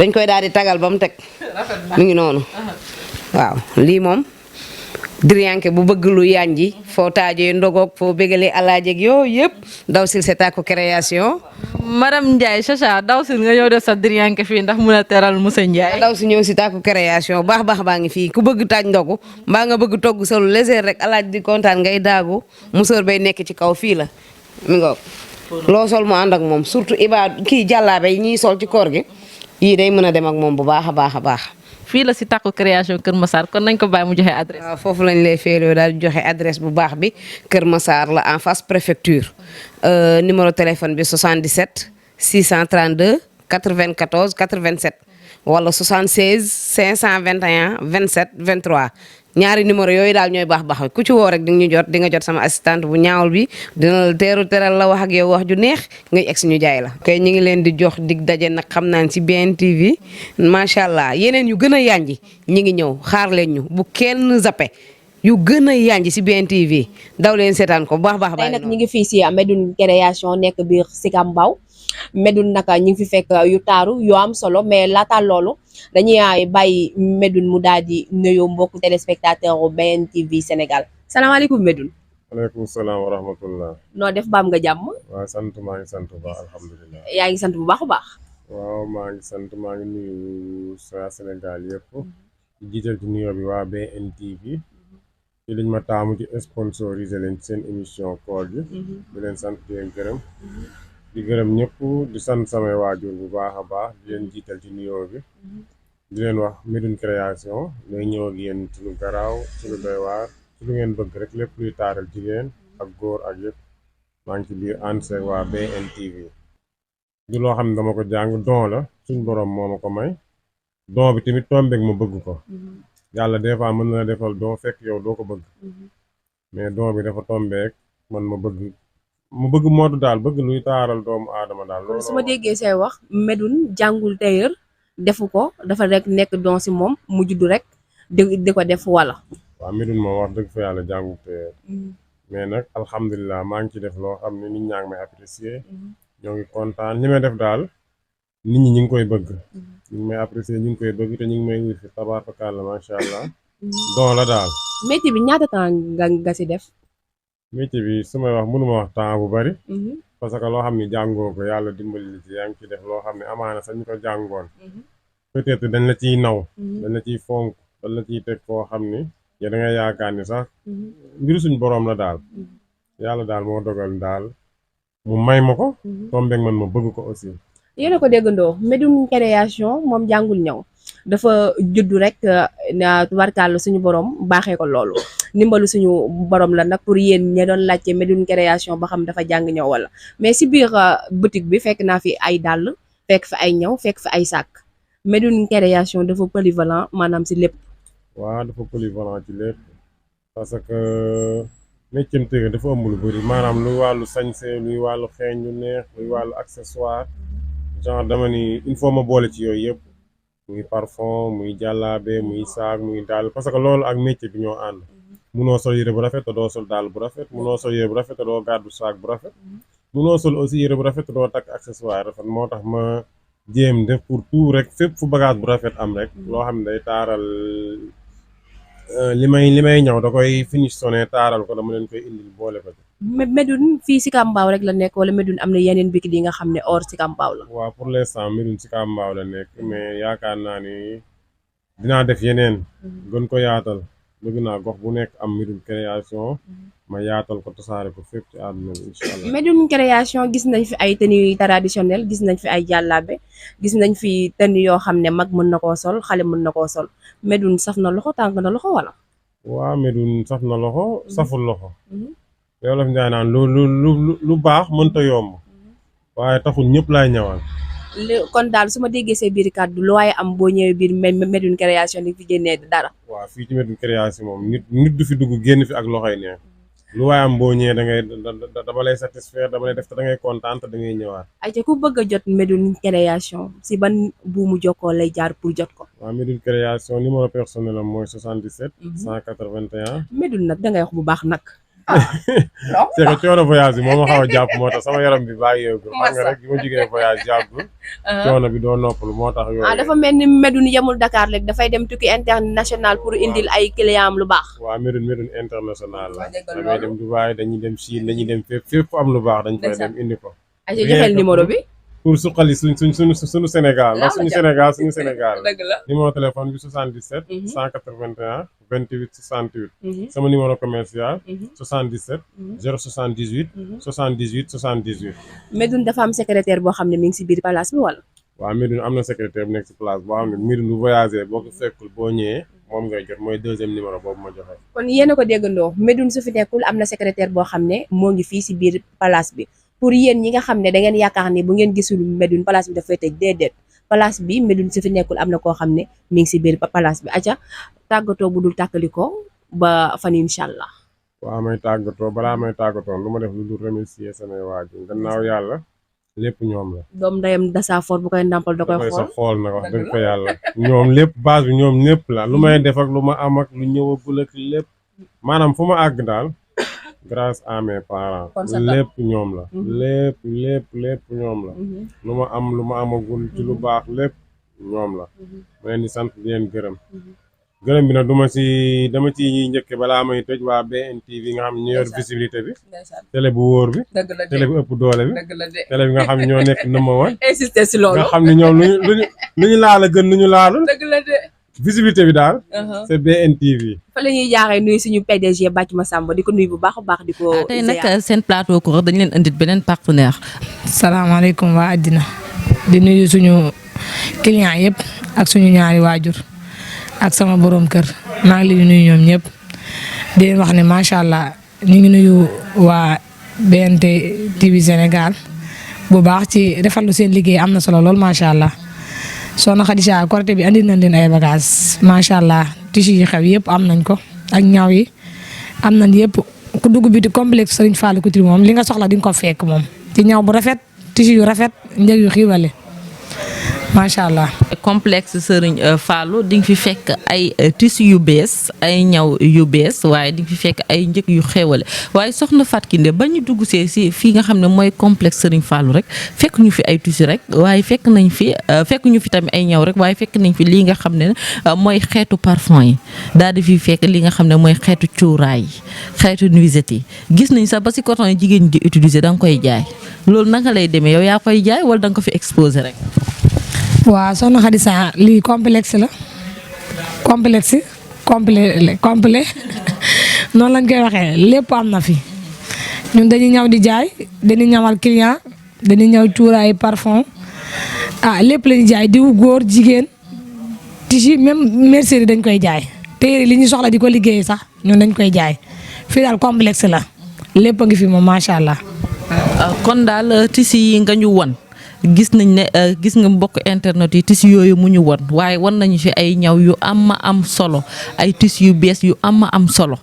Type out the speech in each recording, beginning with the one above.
dañ koy daal di tagal ba mu teg mu ngi noonu waaw lii moom diriyanke bu bëgg lu yanji foo taajee ndogoog foo bégalee alaajeeg yooyu yëpp daw sil c'est Taku création. madame Ndiaye Chacha daw sil nga ñëw def sa diriyanke fii ndax mun a teral monsieur Ndiaye. daw si ñëw si Taku création baax baa ngi fii ku bëgg taaj ndogu mbaa nga bëgg togg sa lu léger rek alaaj di kontaan ngay daagu musóor bay nekk ci kaw fii la mi ngoog loo sol mu ànd ak moom surtout kii jàllaabe yi ñiy sol ci koor gi yii day mën a dem ak moom bu baax a baax. fii la si Taku création Kër Massar kon nañ ko bàyyi mu joxe adresse. waaw foofu lañ lay féeroo daal di joxe adresse bu baax bi Kër Massar la en face préfecture numéro téléphone bi 77 632 94 87 wala 76 521 27 23 ñaari numéro yooyu daal ñooy baax ku ci woo rek di nga ñu jot di nga jot sama assistante bu ñaawul bi dina la teral la wax ak yow wax ju neex ngay egg si ñu jaay la. kay ñu ngi leen di jox dig daje nag xam naa ci BNTV macha allah yeneen yu gën a yanji ñi ngi ñëw xaar leen ñu bu kenn zappe yu gën a yanji si BNTV daw leen seetaan ko bu baax. tey nag ñu ngi fii si Médoune création nekk biir Sicap Mbao Médoune nag ñu ngi fi fekk yu taaru yu am solo mais laata loolu dañuy bàyyi Médoune mu daal di nuyoo mbokku téléspectateur u BNTV Sénégal salaamaaleykum Médoune. waaleykum salaam wa rahmatullah. noo def baam nga jàmm. waaw sant maa ngi sant bu baax alhamdulilah. yaa ngi sant bu baax a baax. waaw maa ngi sant maa ngi nuyu sa Sénégal yëpp. di jiital ci nuyoo bi waa BNTV. ci liñ ma taamu ci sponsorisé leen seen émission koor gi. di leen sant di leen gërëm. di gërëm ñëpp di sant samay waajur bu baax a baax di leen jiital ci nuyoo bi. di leen wax Médoune création lay ñëw ak yéen ci lu garaaw ci lu doy waar ci lu ngeen bëgg rek lépp luy taaral jigéen ak góor ak yëpp maa ngi ci biir ànd seeg waa BNTV. du loo xam ne dama ko jàng don la suñ borom moo ma ko may don bi tamit tombeeg ma bëgg ko yàlla des fois mën na defal don fekk yow doo ko bëgg mais don bi dafa tombeeg man ma bëgg moodu daal bëgg luy taaral doomu aadama daal. loolu su ma déggee say wax Médoune jàngul tailleur defu ko dafa rek nekk don si moom mu juddu rek di ko def wala. waaw Médoune moom wax dëgg fa yàlla jàngul tailleur mais nag alhamdulilah maa ngi ci def loo xam ne nit ñaa ngi may apprécier ñoo ngi kontaan li may def daal nit ñi ñu ngi koy bëgg ñu ngi may apprécier ñu ngi koy bëgg te ñu ngi may wut fi tabaarkalla macha allah don la daal. métier bi ñaata temps nga si def. métier bi su may wax mënuma wax temps bu bari parce que loo xam ne jàngoo ko yàlla dimbali li ci yaa ngi ci def loo xam ne amaana sax ñu ko jàngoon peut-être dañ la ciy naw dañ la ciy fonk dañ la ciy teg foo xam ni ya da ngay yaakaar ni sax mbiru suñ boroom la daal yàlla daal moo dogal daal mu may ma ko tombeeg man ma bëgg ko aussi. yéen a ko déggandoo Médoune création moom jàngul ñëw dafa juddu rek tubarkàlla suñu borom baaxee ko loolu ndimbalu suñu borom la nag pour yéen ñe doon laajte Médoune création ba xam dafa jàng ñëw wala mais si biir boutique bi fekk naa fi ay dàll fekk fi ay ñëw fekk fi ay sàkk Médoune création dafa polyvalent maanaam si lépp. waaw dafa polyvalent ci lépp parce que métier tëgg dafa ëmb lu bëri maanaam luy wàllu sañse luy wàllu xeeñ lu neex luy wàllu accessoire genre dama ni il faut ma boole ci yooyu yëpp muy parfum muy jàllaabe muy saag muy dàll parce que loolu ak métier bi ñoo ànd munoo sol yére bu rafet te doo sol dàll bu rafet munoo sol yére bu rafet te doo gàddu saag bu rafet munoo sol aussi yére bu rafet te doo takk accessoire rafet moo tax ma jéem def pour tout rek fépp fu bagage bu rafet am rek loo xam ne day taaral li may ñëw da koy finish sonné taaral ko dama leen koy indil boole ko ci. Médoune fii Sicap Mbao rek la nekk wala Médoune am na yeneen bikit yi nga xam ne hors Sicap Mbao la. waaw pour l'instant Médoune Sicap Mbao la nekk mais yaakaar naa ni dinaa def yeneen gën ko yaatal bëgg naa gox bu nekk am Médoune création ma yaatal ko tasaare ko fépp ci àdduna bi incha allah. Médoune création gis nañ fi ay tenues traditionnelles gis nañ fi ay jàllaabe gis nañ fi tenues yoo xam ne mag mën na koo sol xale mën na koo sol Médoune saf na loxo tàng na loxo wala. waaw Médoune saf na loxo saful loxo. yow la fi njaay naan lu baax mënta yomb waaye taxul ñëpp laay ñëwal. kon daal su ma déggee say biir kàddu lu waaye am boo ñëwee biir Médoune création di fi génnee dara. waaw fii ci Médoune création moom nit du fi dugg génn fi ak loxoy neen lu waaye am boo ñëwee dama lay satisfaire dama lay def te da ngay kontaan te da ngay ñëwaat. ayca ku bëgg a jot Médoune création si ban buumu jokkoo lay jaar pour jot ko. waaw Médoune création numéro personnel am mooy 77. 181. Médoune nag dangay wax bu baax nag c'est que coono voyage bi moo ma xaw a jàpp moo tax sama yaram bi bàyyeegul xam nga rek bi ma jógee voyage yàggul coono bi doo noppalu moo tax yooyu dafa mel ni Médoune yemul Dakar rek dafay dem tukki international pour indil ay client am lu baax. waaw Médoune international la damay dem Dubaï dañuy dem Chine dañuy dem fépp am lu baax dañ fay dem indi ko ay joxeel numéro bi. pour suqali suñu Sénégal ndax suñu Sénégal dëgg la numéro téléphone bi 77 181 28 68 sama numéro commercial 77 078 78 78 Médoune dafa am secrétaire boo xam ne mi ngi si biir palace bi wala. waaw Médoune am na secrétaire bu nekk si place boo xam ne Médoune bu voyagé boo ko fekkul boo ñëwee moom ngay jot mooy deuxième numéro boobu ma joxe. kon yéen a ko déggandoo Médoune su fi nekkul am na secrétaire boo xam ne moo ngi fii si biir palace bi pour yéen ñi nga xam ne da ngeen yaakaar ni bu ngeen gisul Médoune place bi dafay tëj déedéet place bi Médoune su fi nekkul am na koo xam ne mi ngi si biir place bi aca tàggatoo bu dul tàkkalikoo ba fan incha allah. waaw may tàggatoo balaa may tàggatoo lu ma def lu dul remercier samay waajur gannaaw yàlla lépp ñoom la. doom ndeyam dasafoor bu koy nàmpal da koy sa xool na wax dëgg fa yàlla ñoom lépp base bi ñoom lépp la lu may def ak lu ma am ak lu ñëwagul ak lépp maanaam fu ma àgg daal grâce à mes parents lépp ñoom la lépp ñoom la lu ma am lu ma amagul ci lu baax lépp ñoom la ma leen di sant di leen gërëm bi nag dama ci njëkke balaa may tëj waa BNTV nga xam ne ñoo yor visibilité bi télé bu wóor bi télé bu ëpp doole bi télé bi nga xam ne ñoo nekk number one insister si loolu nga xam ne ñoom lu ñu laal a gën lu ñu laalul dëgg la de visibilité bi daal c'est BNTV fa la ñuy jaaree nuyu suñu PDG Bathie Massamba di ko nuyu bu baax a baax di ko tey nag seen plateau ko dañ leen indit beneen partenaire. salaamaaleykum waa àddina di nuyu suñu client yëpp ak suñu ñaari waajur ak sama borom kër maa ngi leen di nuyu ñoom ñëpp di leen wax ne macha allah ñu ngi nuyu waa BNTV Sénégal bu baax ci rafetlu seen liggéey am na solo lool macha allah soxna Khadija Korité bi andi nañ leen ay bagages macha allah tissu yi xew yëpp am nañ ko ak ñaw yi am nañ yëpp ku dugg bi di complexe Serigne Fallou Couture moom li nga soxla di nga ko fekk moom ci ñaw bu rafet tissu yu rafet njëg yu xiiwale macha allah. complexe Serigne Fallou di nga fi fekk ay tissu yu bees ay ñaw yu bees waaye di nga fi fekk ay njëg yu xéewale waaye soxna Fatou Kiné ba ñu dugg see si fii nga xam ne mooy complexe Serigne Fallou rek fekk ñu fi ay tissu rek waaye fekk ñu fi tamit ay ñaw rek waaye fekk nañ fi lii nga xam ne mooy xeetu parfum yi daal di fi fekk li nga xam ne mooy xeetu cuuraay yi xeetu nuisette yi gis nañ sax ba si coton yi jigéen ñi di utiliser da nga koy jaay loolu naka lay demee yow yaa koy jaay wala da nga ko fi exposé rek. waaw soxna Khadija lii complexe la complet noonu lañ koy waxee lépp am na fi ñun dañuy ñaw di jaay dañuy ñawal client dañuy ñaw cuuraay parfum lépp lañuy jaay diw góor jigéen tissu même mercerie dañ koy jaay téere li ñu soxla di ko liggéey sax ñun dañ koy jaay fii daal complexe la lépp a ngi fi moom macha allah. kon daal tissu yi nga ñu won gis nañ ne gis nga mbokk internet yi tissu yooyu mu ñu won waaye wan nañu fi ay ñaw yu am solo ay tissu yu bees yu am solo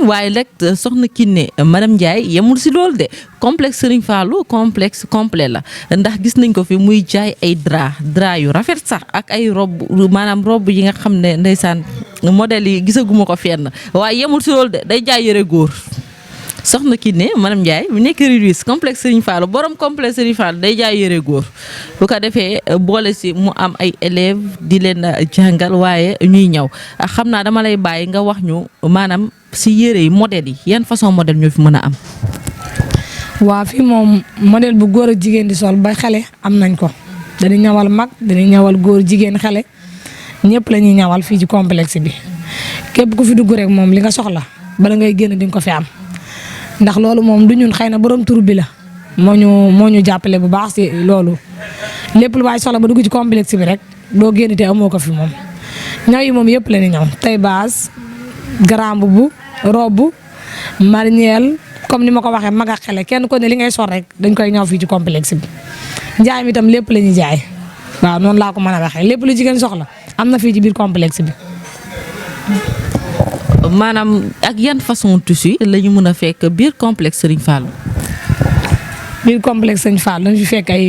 waaye rek soxna Kiné madame Ndiaye yemul si loolu de complexe Serigne Fallou complexe complet la ndax gis nañ ko fi muy jaay ay drap yu rafet sax ak ay robe maanaam robe yi nga xam ne ndeysaan modèle yi gisaguma ko fenn waaye yemul si loolu de day jaay yëre góor soxna Kiné madame Ndiaye bu nekk Riris complexe Serigne Fallou borom complexe Serigne Fallou day jaay yëre góor bu ko defee boole si mu am ay élèves di leen jàngal waaye ñuy ñaw xam naa dama lay bàyyi nga wax ñu maanaam si yëre yi modèle yi yan façon modèle ñoo fi mën a am. waa fii moom modèle bu góor ak jigéen di sol ba xale am nañ ko dañuy ñawal mag dañuy ñawal góor jigéen xale ñëpp la ñuy ñawal fii ci complexe bi képp ku fi dugg rek moom li nga soxla bala ngay génn di nga ko fi am. ndax loolu moom du ñun xëy na borom tur bi la moo ñu jàppale bu baax si loolu lépp lu waay soxla ba dugg ci complexe bi rek doo génn te amoo ko fi moom ñaw yi moom yëpp la ni ñaw tey base grand boubou robe marinière comme ni ma ko waxee mag ak xale kenn ko ne li ngay sol rek dañ koy ñaw fii ci complexe bi njaay mi itam lépp la ñuy jaay waaw noonu laa ko mën a waxee lépp lu jigéen soxla am na fii ci biir complexe bi. maanaam ak yan façon tissu la ñu mën a fekk biir complexe Serigne Fallou. biir complexe Serigne Fallou dañu fi fekk ay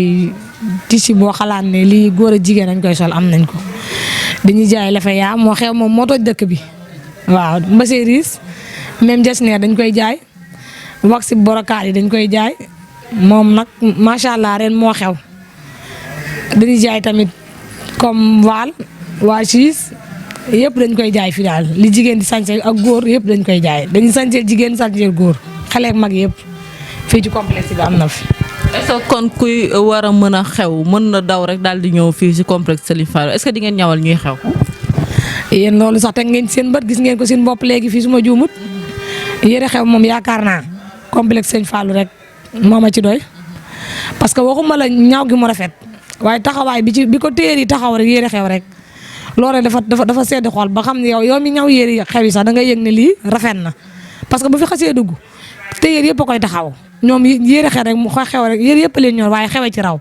tissu boo xalaat ne lii góor a jigéen dañ koy sol am nañ ko dañuy jaay la fa yaa moo xew moom moo toj dëkk bi waaw mbase riis même jesneer dañ koy jaay wax si borokaat yi dañ koy jaay moom nag macha allah ren moo xew dañuy jaay tamit comme waa siis yëpp dañ koy jaay fi daal li jigéen di sañse ak góor yëpp dañ koy jaay dañuy sañseel jigéen sañseel góor xale ak mag yëpp fii ci complexe bi am na fi. est-ce que kon kuy war a mën a xew mën na daw rek daal di ñëw fii si complexe Serigne Fallou est-ce que di ngeen ñawal ñuy xew. yéen loolu sax teg ngeen seen bët gis ngeen ko seen bopp léegi fii su ma juumut yére xew moom yaakaar naa complexe Serigne Fallou rek moo ma ci doy parce que waxuma la ñaw gi mu rafet waaye taxawaay bi ko téer yi taxaw rek yére xew rek loolu dafa sedd xool ba xam ne yow mi ñaw yére xew yi sax da ngay yëg ne lii rafet na parce que bu fi xasee dugg téer yëpp a koy taxaw ñoom yére xew rek mu xew rek yére yëpp leen ñor waaye xewe ci raw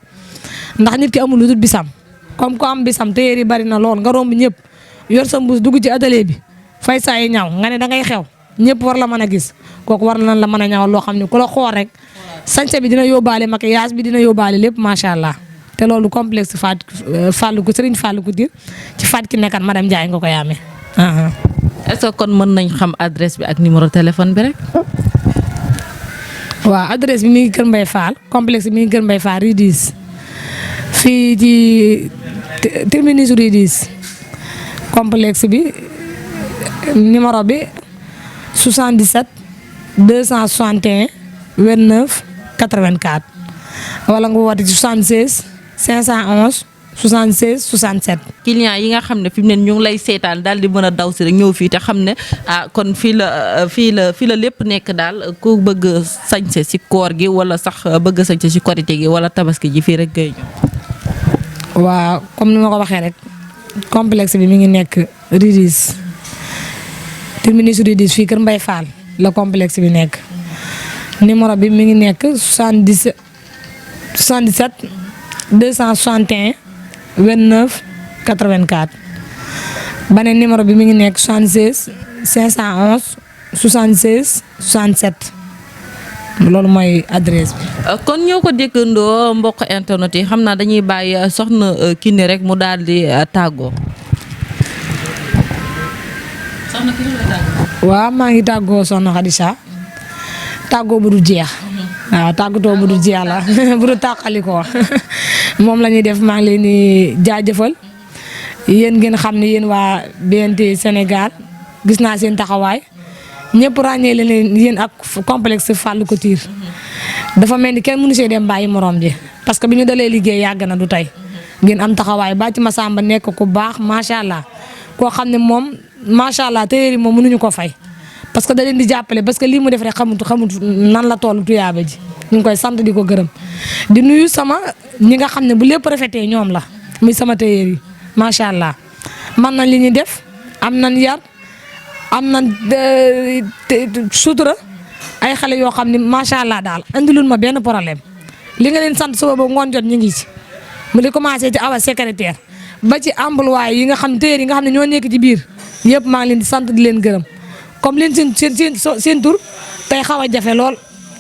ndax nit ki amul lu dul bisam comme ko am bisam téer yi bari na lool nga romb ñëpp yor sa mbuus dugg ci atelier bi fay saa yi ñaw nga ne da ngay xew ñëpp war la mën a gis kooku war na la mën a ñawal loo xam ne ku la xool rek sañse bi dina yóbbaale maquillage bi dina yóbbaale lépp macha allah te loolu complexe Fallou ko Serigne Fallou ko dir ci Fatou ki nekkat madame Ndiaye nga ko yaamee. est-ce que kon mën nañ xam adresse bi ak numéro téléphone bi rek. waaw adresse bi mi ngi Kër Mbaye Fall complexe bi mi ngi Kër Mbaye Fall rue 10 fii ci terminus rue 10 complexe bi numéro bi 77 261 29 84 wala nga woote ci 76 511 76 67. client yi nga xam ne fi mu ne ñu ngi lay seetaan daal di mën a daw si rek ñëw fii te xam ne kon fii la lépp nekk daal ku bëgg sañse si koor gi wala sax bëgg sañse si korité gi wala tabaski ji fii rek ngay ñëw. waaw comme ni ma ko waxee rek complexe bi mi ngi nekk rue 10 terminus rue 10 fii Kër Mbaye Fall la complexe bi nekk numéro bi mi ngi nekk 77 261 29 84 beneen numéro bi mi ngi nekk 76 511 76 67 loolu mooy adresse bi. kon ñoo ko déggandoo mbokk internet yi xam naa dañuy bàyyi soxna Kiné rek mu daal di tàggoo. soxna Kiné la tàggoo. waaw maa ngi tàggoo soxna Khadija tàggoo bu du jeex. waaw tàggatoo bu du jeex la bu du tàqali ko moom la ñuy def maa ngi leen di jaajëfal yéen ngeen xam ne yéen waa BNT Sénégal gis naa seen taxawaay ñëpp ràññee leen yéen ak complexe Fallou Couture dafa mel ni kenn mënu see dem bàyyi morom ji parce que bi ñu dalee liggéey yàgg na du tey ngeen am taxawaay ba ci Massamba nekk ku baax macha allah koo xam ne moom macha allah téere yi moom mënuñu ko fay. parce que da leen di jàppale parce que lii mu def rek xamut nan la toll tuyaaba ji ñu ngi koy sant di ko gërëm di nuyu sama ñi nga xam ne bu lépp rafetee ñoom la muy sama tailleur yi macha allah man nañ li ñuy def am nañ yar am nañ sutura ay xale yoo xam ne macha allah daal andilul ma benn problème li nga leen sant suba ba ngoon jot ñu ngi ci mu di commencé ci awa secrétaire ba ci employé yi nga xam ne tailleur yi nga xam ne ñoo nekk ci biir yëpp maa ngi leen di sant di leen gërëm. comme leen seen tur tey xaw a jafe lool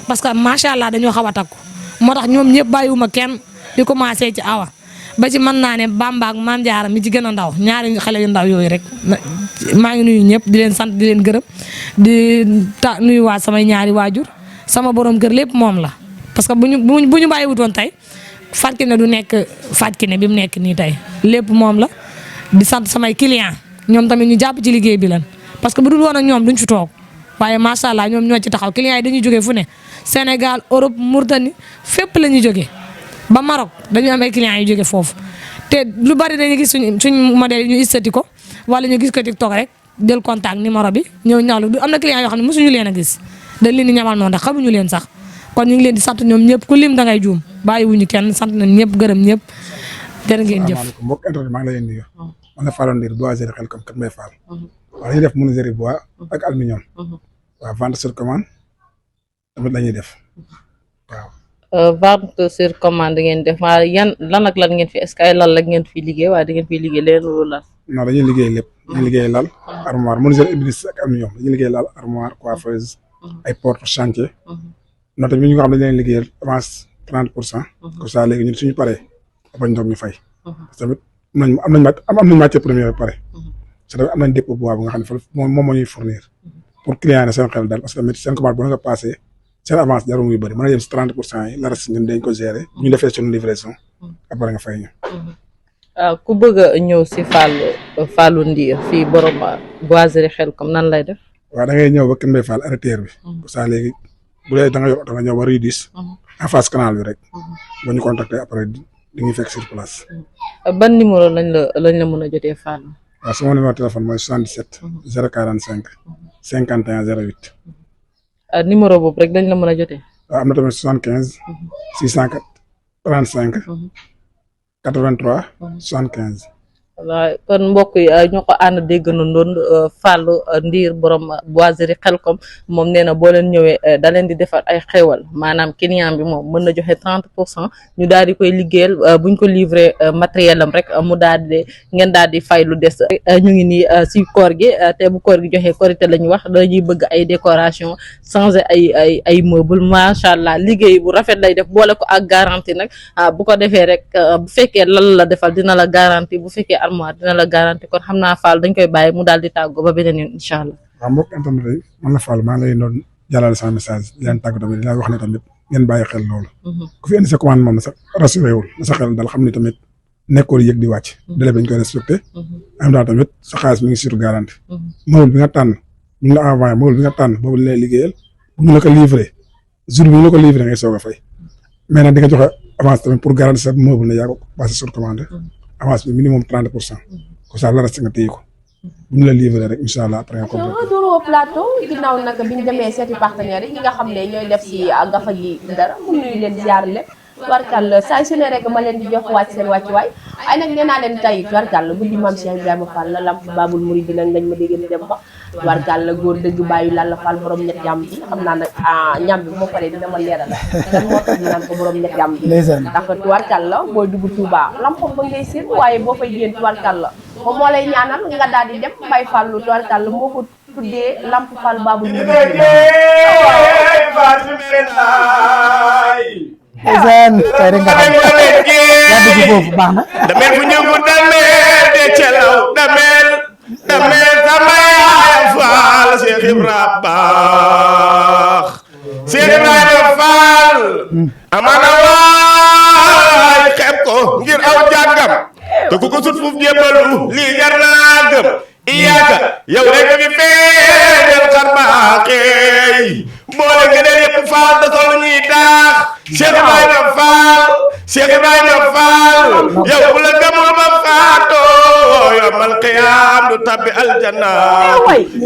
parce que macha allah dañoo xaw a takku moo tax ñoom ñëpp bàyyiwuma kenn di commencé ci awa ba ci mën naa ne Bamba ak Maam Jaara mi ci gën a ndaw ñaari xale yu ndaw yooyu rek maa ngi nuyu ñëpp di leen sant di leen gërëm di nuyu waa samay ñaari waajur sama borom kër lépp moom la. parce que bu ñu bàyyiwutoon tey Fatou Kiné du nekk Fatou Kiné bi mu nekk nii tey lépp moom la di sant samay client ñoom tamit ñu jàpp ci liggéey bi lan parce que bu dul woon ak ñoom duñ fi toog waaye macha allah ñoom ñoo ci taxaw clients yi dañuy jógee fu ne Sénégal Europe Mauritanie fépp la ñuy jógee ba Maroc dañu am ay clients yu jógee foofu te lu bari dañuy gis suñ modèle yi ñu istati ko wala ñu gis ko TikTok rek jël contact numéro bi ñëw ñawlu du am na clients yoo xam ne mosuñu leen a gis dañ leen di ñamal noonu ndax xamuñu leen sax kon ñu ngi leen di sant ñoom ñëpp ku lim dangay juum bàyyiwuñu kenn sant nañ ñëpp gërëm ñëpp jërë ngeen jëf. asalaamaaleykum mbokk internet maa ngi lay nuyu. man la Fallou Ndir boiserie Xelcom Kër Mbaye Fall. waaw dañuy def menuiserie bois ak aluminium. waaw vente sur commande tamit la ñuy def waaw. vente sur commande ngeen def maa yan lan ak lan ngeen fi est-ce que ay lal la ngeen fi liggéey waaye da ngeen fi liggéey leen loolu lan. non dañuy liggéey lépp. dañuy liggéey lal armoire menuiserie iblis ak aluminium dañuy liggéey lal armoire coiffeuse. ay porte chantier. non tamit ñu nga xam dañu leen liggéeyal avance 30%. comme ça léegi ñun suñu paree bañ doog ñu fay. tamit am nañ matière première ba pare. parce que am nañ dépôt bois bu nga xam ne moom moo ñuy fournir pour client ne seen xel daal parce que tamit seen commande bu nga passé seen avance jarul muy bëri mën na yem si 30% yi la reste ñun dañ ko gérer bu ñu defee suñu livraison après nga fay ñu. ku bëgg a ñëw si Fallou Ndir fii borom boiserie Xelcom nan lay def. waaw da ngay ñëw ba Kër Mbaye Fall arrêteur bi. pour ça léegi bu dee da nga yor oto nga ñëw ba Rue 10. en face canal bi rek. boo ñu contacter après di ñu fekk sur place. ban numéro lañ la mën a jotee Fallou. waaw sama numéro téléphone mooy 77. 045. 51 08. numéro boobu rek dañ la mën a jotee. waaw am na tamit 75. 635. 83. 75. waaw kon mbokk yi ñoo ko ànd dégg na doon Fallou Ndir borom boiserie Xelcom moom nee na boo leen ñëwee da leen di defar ay xéwal maanaam client bi moom mën na joxe 30% ñu daal di koy liggéeyal buñ ko livré matériel am rek mu daal di ngeen daal di fay lu des. ñu ngi nii si koor gi te bu koor gi joxee korité la ñu wax dañuy bëgg ay décoration changer ay meuble macha allah liggéey bu rafet lay def boole ko ak garantie nag bu ko defee rek bu fekkee lan la defal dina la garantie bu fekkee armoire dina la garanti kon xam naa Fall dañ koy bàyyi mu daal di tàggoo ba beneen yoon incha allah. waaw mbokk internet yi man la Fall maa ngi lay doon jàllale sama message di leen tàggu tamit di leen wax ne tamit ngeen bàyyi xel loolu. ku fi indi sa commande moom na sa rassuré wul na sa xel daal xam ne tamit nekkoon yëg di wàcc. délai bi ñu koy respecté. en même temps tamit sa xaalis mi ngi sur garantie. meuble bi nga tànn ñu ngi la envoyé meuble bi nga tànn boobu li lay liggéeyal bu ñu la ko livré jour bi ñu la ko livré ngay soog a fay mais nag di nga joxe avance tamit pour garantie sa meuble ne yaa ko passé sur commande. avance bi minimum 30%. comme ça la reste nga téye ko bu ñu la livré rek incha allah après nga ko. retour au plateau ginnaaw nag bi ñu demee seeti partenaires yi ñi nga xam ne ñooy def si gafa gi dara mun nuyu leen ziar leen tubarkàlla saa su ne rek ma leen di jox wàcc seen wàccuwaay ay nag nee naa leen tey tubarkàlla guddi maam Cheikh Ibrahima Fall la lamp Babul Mouridina ngañ ma dégg dem ba tubarkàlla góor dëgg bàyyi Lalla Fall borom ñett jàmm ji xam naa nag ñam bi bu ma paree dina ma leeral lan moo tax ñu naan ko borom ñett jàmm ji ndax tubarkàlla booy dugg Touba lampam ba ngay seen waaye boo fay génn tubarkàlla moom moo lay ñaanal nga daal di dem Baye Fallu tubarkàlla moo ko tuddee lamp Fall Babul Mouridina Ezen tey rek nga xam yaa dugg foofu baax na. damel bu ñëw damel de celaw damel sama yaay Fall Cheikh Ibrahima baax Cheikh Ibrahima Fall amana waay xeeb ko ngir aw jàngam te ku ko sut fuuf jébbalu lii jar naa gëm iyaaka yow rek fi feeñal xar baaxeey boole ngeen yëpp Fall da sol ñuy daax Cheikh Ibrahima Fall Cheikh Ibrahima Fall yow bu la gëmul ba faatoo yomal qiyaam du tabbi aljanna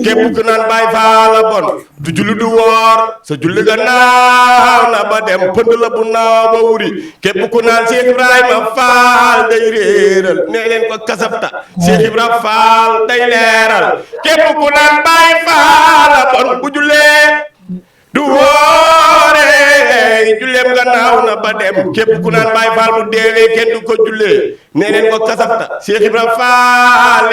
képp ku naan Baay Fall bon du julli du woor sa julli ga naaw na ba dem pënd la bu naaw ba wuri képp ku naan Cheikh Ibrahima Fall day réeral nee leen ko kasabta Cheikh Ibrahima Fall day leeral képp ku naan Baay Fall bon bu jullee du woore julleem nga naaw na ba dem képp ku naan Baay Fall bu deewee kenn du ko jullee nee leen ko kasafta Cheikh Ibrahima Fall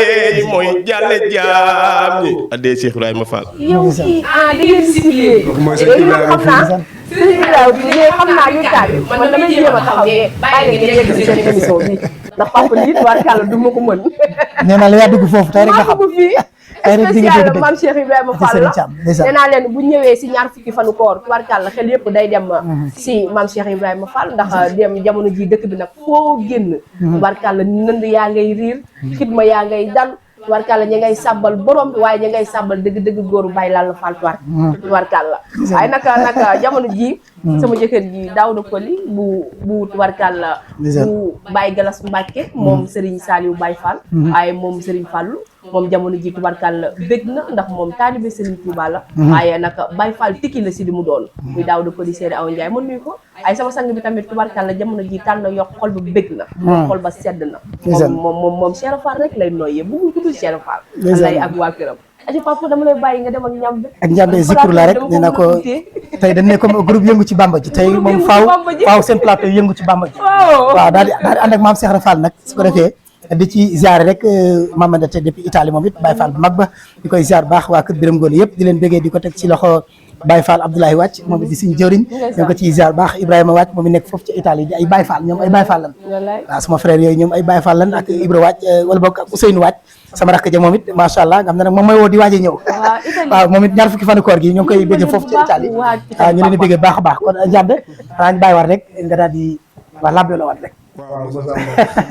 mooy jàlle jaam ñi addee Cheikh Ibrahima Fall. yow kii da ngeen situé mooy sëñ Ibrahima xam naa xam naa yu taal man damay jéem a taxaw ne bàyyi leen ngeen yegg si seen émission bi ndax papa nit tubarkàlla du ma ko mën. nee naa la yaa dugg foofu tey rek nga xam tey rek di nga dégg dëgg maam Cheikh Ibrahima Fall la nee naa leen bu ñëwee si ñaar fukki fanu koor tubarkàlla xel yëpp day dem si maam Cheikh Ibrahima Fall ndax dem jamono ji dëkk bi nag foo génn tubarkàlla nënd yaa ngay riir xidma yaa ngay dal tubarkàlla ñi ngay sàbbal borom bi waaye ñi ngay sàbbal dëgg-dëgg góoru Baye Lalla Fall tubarkàlla waaye naka jamono ji sama jëkkër ji Daouda Koli bu tubarkàlla bu Baye Galas Mbacke moom Serigne Saliou Baye Fall waaye moom Serigne Fallou moom jamono ji tubarkàlla bég na ndax moom taalibe Serigne Touba la waaye naka Baye Fall tikki la si di mu doon muy Daouda Koli Seydou Awa Ndiaye mën nuyu ko ay sama sang bi tamit tubarkàlla jamono ji tànn na yokk xol ba bég na xol ba sedd na moom Cheikh Fall rek lay nooyee bu mu tudd Cheikh Fall lay ak waa këram aji papa dama lay bàyyi nga dem ak ñambe ak ñambe zikru la rek nee na ko tey dañ ne comme groupe yëngu ci Bamba ji tey moom faaw seen plateau yëngu ci Bamba ji waaw daal di ànd ak maam Cheikh Fall nag su ko defee di ci ziare rek Mamadou te depuis Italie moom it Baye Fall bu mag ba di koy ziar baax waa kër Biram Ngoone yëpp di leen bëggee di ko teg ci loxo Baye Fall Abdoulaye Wàcc moom it di suñu jëriñ ñoo ko ciy ziar baax Ibrahima Wàcc moom it nekk foofu ci Italie di ay Baye Fall ñoom ay Baye Fall lan waaw sama frère yooyu ñoom ay Baye Fall lan ak Ibra Wàcc wala boog ak Ousseynou Wàcc sama rakk ja moom it macha allah nga xam ne nag moom mooy woo di waaj a ñëw waaw moom it ñaar fukki fanu koor gi ñoo ngi koy bégge foofu ci Italie waaw ñu leen di bégge baax a baax kon jàdd xanaa ñu bàyyi war rek nga daal di waa labbe la waat rek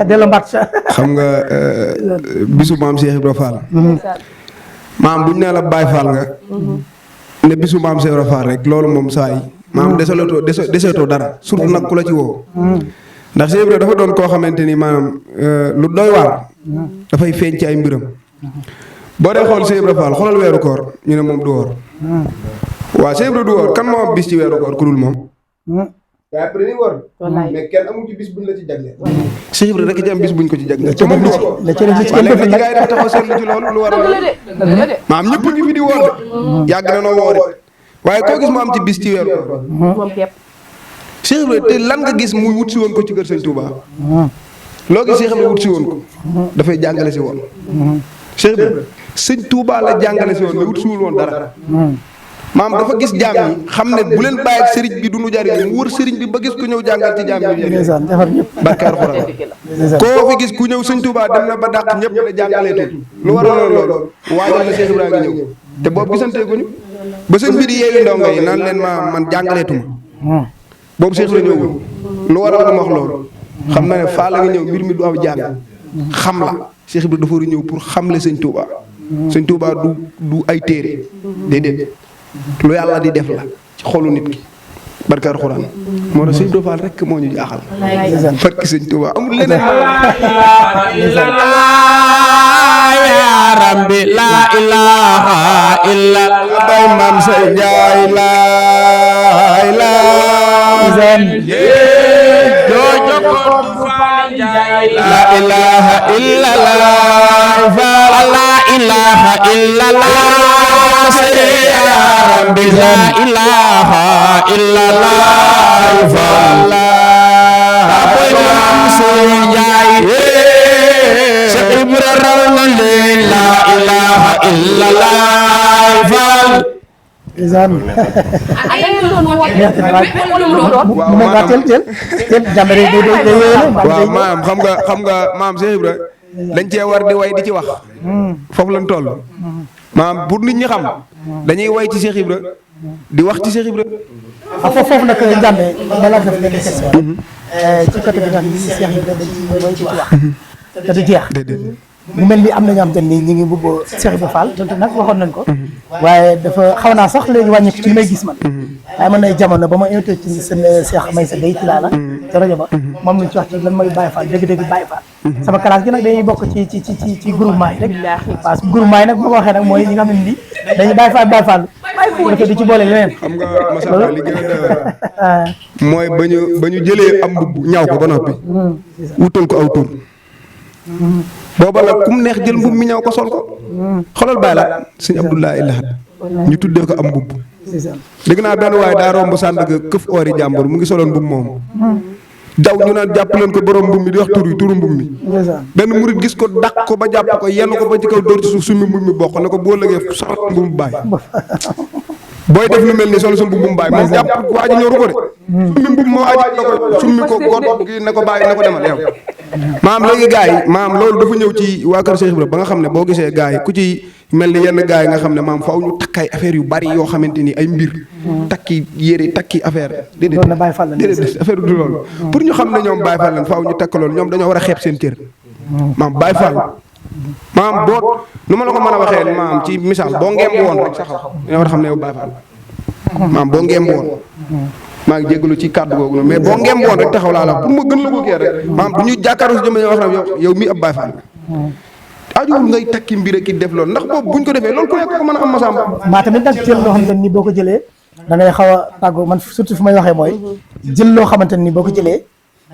delloo mbaat xam nga bisu maam Cheikh Ibra Fall maam buñ nee la Baye Fall nga ne bisu maam Cheikh Ibra Fall rek loolu moom saa yi maam deseetoo dara surtout nag ku la ci woo ndax Cheikh Ibra dafa doon koo xamante ni maanaam lu doy waar dafay feeñ ci ay mbiram boo dee xool Cheikh Ibra Fall xoolal weeru koor ñu ne moom du woor waaw Cheikh Ibra du woor kan moo am bis ci weeru koor ku dul moom gaa après ni woor mais kenn amul ci bis buñ la ci jagleel Cheikh Ibra rek ci am bis buñ ko ci jagleel te moom la ci léegi gaa yi dafa taxaw seetlu ci loolu lu war a maam ñëpp ngi fi di woor de yàgg na noo woori waaye koo gis mu am ci bis ci weeru koor moom képp Cheikh Ibra te lan nga gis muy wut si woon ko ci kër Sëñ Touba loo gis Cheikh Ibra wut si woon ko dafay jàngale si woon Cheikh Ibra Sëñ Touba la jàngale si woon mais wut siwul woon dara maam dafa gis jaam yi xam ne bu leen bàyyi ak sëriñ bi du nu jariñ mu wër sëriñ bi ba gis ku ñëw jàngal ci jaam yi barkaar xuraan koo fi gis ku ñëw Sëñ Touba dem na ba dàq ñëpp la jàngaleetul lu waraloon loolu waajal na Cheikh Ibra ngi ñëw te boobu gisanteeguñu ba sëñ bi di yeewi ndongo yi naan leen man jàngaleetuma boobu Cheikh Ibra ñëwul lu waral ma wax loolu xam na ne faa la nga ñëw mbir mi du aw jàng xam la Cheikh Ibra dafa war a ñëw pour xamle Sëñ Touba Sëñ Touba du ay téere déedéet lu yàlla di def la ci xolu nit ki barkaar xuraan moo tax Sëñ Ibra Fall rek moo ñu jaaxal farki Sëñ Touba amul leneen ya rabbi la ilaha illa bay maam say njaay la ilaha jojo ko Fall njaay la ilaha illa la ilaha illa la ya rabbi la ilaha illa la Fall bay maam say njaay Cheikh Ibra raw na leen la ilaha illa la Fall waaw maam xam nga maam Cheikh Ibra dañ cee war di way di ci wax foofu lañ toll maam pour nit ñi xam dañuy way ci Cheikh Ibra di wax ci Cheikh Ibra foofu nag Ndiamé balaa def benn question ci côté bi nga xam ne Cheikh Ibra dañ ci way ci wax te du jeex mu mel ni am na ñoo xam te ni ñu ngi mbubboo Cheikh Ibra Fall donte nag waxoon nañ ko waaye dafa xaw naa sax léegi wàññeeku ci li may gis man waaye man nay jamono ba ma invité ci seen Cheikh Maysa Gueye ci laa la ci rajo ba moom lañ ci wax ci lan mooy Baye Fall dëgg-dëgg Baye Fall sama classe gi nag dañuy bokk ci groupement yi rek parce que groupement yi nag bu ma ko waxee nag mooy ñi nga xam ne ni dañuy Baye Fall bu defee di ci boole leneen xam nga masala li gën a mooy ba ñu jëlee am mbubb ñaaw ko ba noppi wutal ko aw tur booba la kum neex jël mbubb mi ñaw ko sol ko xoolal bàyyi la sëñ Abdoulaye Lahat ñu tuddee ko am mbubb dégg naa benn waaye daa romb Sandaga këf oori jàmbur mu ngi soloon mbubb moomu daw ñu naan jàpp leen ko borom mbubb mi di wax turu mbubb mi benn murit gis ko dàq ko ba jàpp ko yenn ko ba ci kaw dóor ci suuf summi mbubb mi bokk ne ko boo lëgee sarat mbubb baay booy def lu mel ni solo sa mbubbum baay moom jàpp waa ji ñoru ko de summi mbubb moo aji la ko summi ko god gi ne ko bàyyi ne ko demal yow maam léegi gars yi maam loolu dafa ñëw ci waa kër Cheikh Ibra ba nga xam ne boo gisee gars yi ku ci mel ni yenn gars yi nga xam ne maam faaw ñu takk ay affaire yu bari yoo xamante ni ay mbir takki yére takki affaire déedéet affaire du loolu pour ñu xam ne ñoom Baye Fall lañ faaw ñu takk loolu ñoom dañoo war a xeeb seen cër maam Baye Fall maam boo nu ma la ko mën a waxee maam ci misaal boo ngeem woon rek sax dañoo war a xam ne yow Baye Fall maam boo ngeem woon maa ngi jégalu ci kàddu googu noonu mais boo ngeem woon rek taxaw laa la pour ma gën la ko kii rek maam bu ñu jàkkaarloo si jëmm wax na yow mii ab Baye Fall ajuwul ngay takki mbir ki def loolu ndax boobu buñ ko defee loolu ku nekk ko mën a am masamba maa tamit nag jël loo xamante ni boo ko jëlee da ngay xaw a tàggoo man surtout fi may waxee mooy jël loo xamante ni boo ko jëlee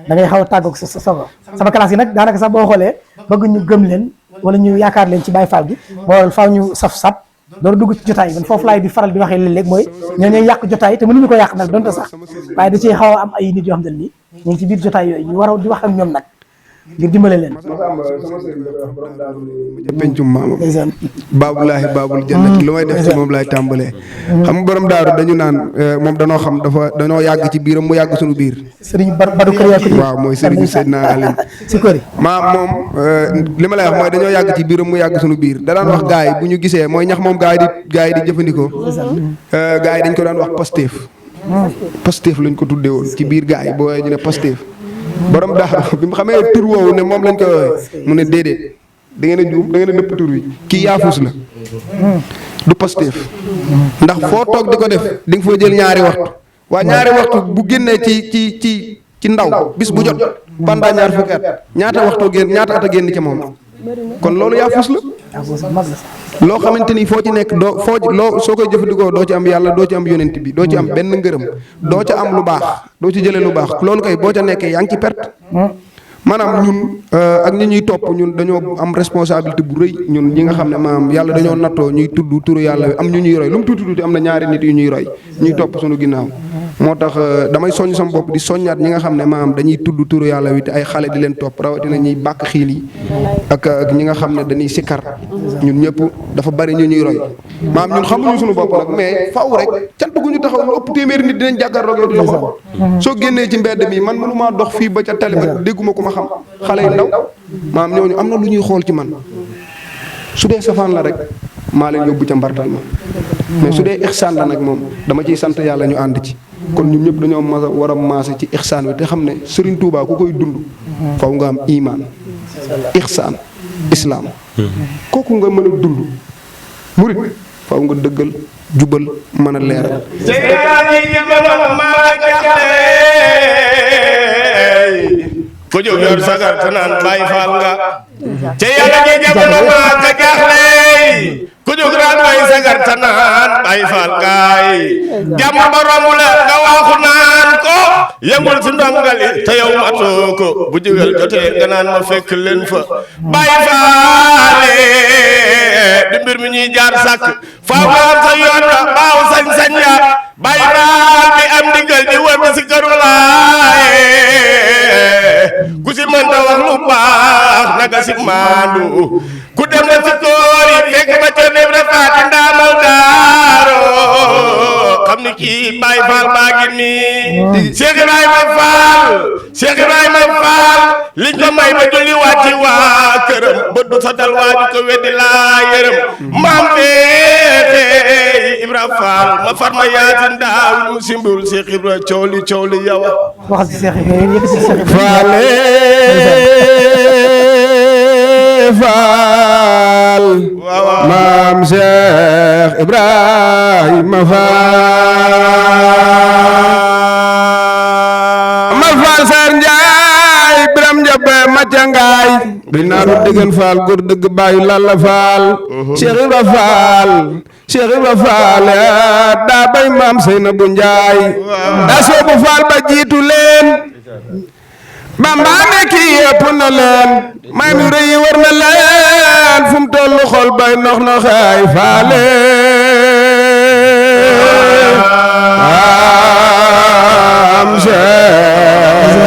da ngay xaw a tàggoog sa sogo sama classe yi nag daanaka sax boo xoolee bëgg ñu gëm leen wala ñu yaakaar leen ci Baye Fall gi moo faaw ñu saf-sap loolu dugg ci jotaay man foofu laay di faral di waxee léeg-léeg mooy ñoo ñooy yàq jotaay te mënuñu ko yàq nag donte sax waaye da ciy xaw a am ay nit yoo xam ne nii ñu ngi ci biir jotaay yooyu ñu war a di wax ak ñoom nag ngir dimbale leen. Masamba sama sëriñ dafa borom daaru ma ca pencum maamam baabulaahi baabul jannati lu may def ci moom laay tàmbalee xam nga borom daaru dañu naan moom danoo xam dañoo yàgg ci biiram mu yàgg suñu biir sëriñ Badou Kër waaw mooy sëriñ Seydina Aline si kër moom li ma lay wax mooy dañoo yàgg ci biiram mu yàgg suñu biir da daan wax gaay bu ñu gisee mooy ñax moom gaay yi di jëfandikoo gaay yi dañ ko daan wax Pastef lañ ko tuddee woon ci biir gaay yi boo ñu ne Pastef borom daaru bi mu xamee tur woowu ne moom lañ ko woowee mu ne déedéet da ngeen a juum da ngeen a dëpp tur wi kii yaafus la du Pastef ndax foo toog di ko def di nga fa jël ñaari waxtu waaye ñaari waxtu bu génnee ci ndaw bis bu jot pendant ñaar fukki at ñaata at a génn ca moom kon loolu yaafus la loo xamante ni foo ci nekk soo koy jëfandikoo doo ci am yàlla doo ci am yonent bi doo ci am benn ngërëm doo ca am lu baax doo ci jëlee lu baax loolu kay boo ca nekkee yaa ngi ci perte maanaam ñun ak ñi ñuy topp ñun dañoo am responsabilité bu rëy ñun ñi nga xam ne maanaam yàlla dañoo nattoo ñuy tudd turu yàlla am ñu ñuy roy lu mu tuuti am na ñaari nit yu ñuy roy ñuy topp suñu ginnaaw moo tax damay soññ sama bopp di soññaat ñi nga xam ne maanaam dañuy tudd turu yàlla wi te ay xale di leen topp rawatina ñuy bàkk xiil yi ak ñi nga xam ne dañuy sikkar ñun ñëpp dafa bari ñu ñuy roy maanaam ñun xamuñu suñu bopp nag mais faw rek cant gu ñu taxaw lu ëpp téeméeri nit dinañ jàkkaarloog yow di la xool soo génnee ci mbedd mi man mënumaa dox fii ba ca tali ba dégguma ko ma xam xale yu ndaw maam ñooñu am na lu ñuy xool ci man su dee safaan la rek maa leen yóbbu ca mbartal ma mais su dee ixsaan la nag moom dama ciy sant yàlla ñu ànd ci kon ñun ñëpp dañoo war a maase ci ixsaan wi te xam ne Serigne Touba ku koy dund faw nga am imaan ixsaan islaam kooku nga mën a dund murit faw nga dëggal jubal mën a leeral ko jóg yor sagar te naan Baay Faal nga ca yàlla ji jamono maa ka jaaxle ku jóg naan Baay sagar te naan Baay Faal ngaay jàmm ba romb la nga waaxu naan ko yëngul si ndongali te yow matoo ko bu jógal jotee nga naan ma fekk leen fa Baay Faale di mbir mi ñuy jaar sàkk faaw nga am sa yoon la baaw sañ-sañ ya Baay Faal bi am ndigal di wër ba si këru laaye ku si mënta wax lu baax naka si maandu ku dem na si tool yi fekk ma ca neef rafaati ndaamal daaro xam ni kii Baay Faal baa ngi nii Cheikh Ibrahima Fall liñ ko may ba julli wàcci waa këram ba du sa dal waaju ko weddi laa yërëm maam feete Ibra Fall ma far ma yaatin daawul mu simbul Cheikh Ibra coow li yawa waxal ci Cheikh Ibrahima yëkkati ci Cheikh Faale Faal maam Cheikh Ibrahima Faal ma Faal Sar Njaay Biram Njabe Macangaay bi naaru dëggan Faal góor dëgg baayu Lalla Faal Cheikh Ibra Faal daa bay maam Seynabu Njaay daa soobu Faal ba jiitu leen Bamba ne kii yëpp na leen may mu rëy yi war na leen fu mu tollu xol bay nox noxaay faale am Cheikh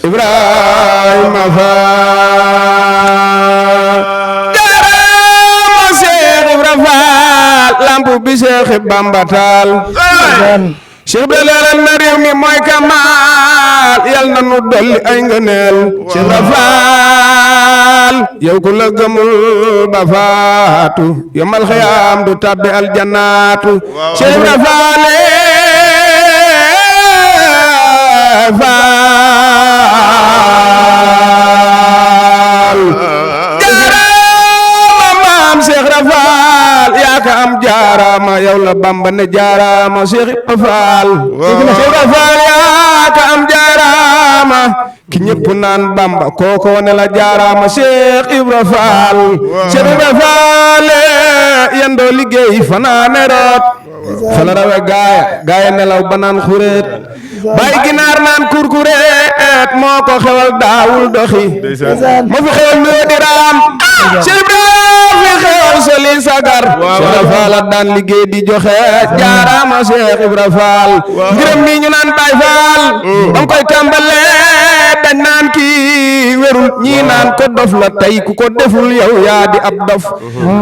Ibrahima Faal jaaraama Cheikh Ibrahima Faal lampu bi Cheikh Bamba taal Cheikh bi leeral na réew mi mooy Kamal yal na nu dolli ay ngëneel Cheikh Ibra Faal yow ku la gëmul ba faatu yomal xiyaam du tabbi aljanaatu Cheikh Ibra Faal jaaraama maam Cheikh Ibra Faal yaa ka am jaaraama yow la Bamba ne jaaraama Cheikh Ibra Faal Cheikh Ibra Faal yaa ka am jaaraama ki ñëpp naan Bamba kooko ne la jaaraama Cheikh Ibra Faal Cheikh Ibra Faal yendoo liggéey fanaane root fa la rawe gaaya nelaw ba naan xureet bay ginaar naan kurkureet moo ko xewal daawul doxi moo fi xewal nuyoo di raam Cheikh Ibra fi xewal soli sagar Cheikh Ibra Faal daan liggéey di joxe jaaraama Cheikh Ibra Faal mbiram mi ñu naan Baay Faal bam koy tàmbalee dañ naan kii wérul ñii naan ko dof la tey ku ko deful yow yaa di ab dof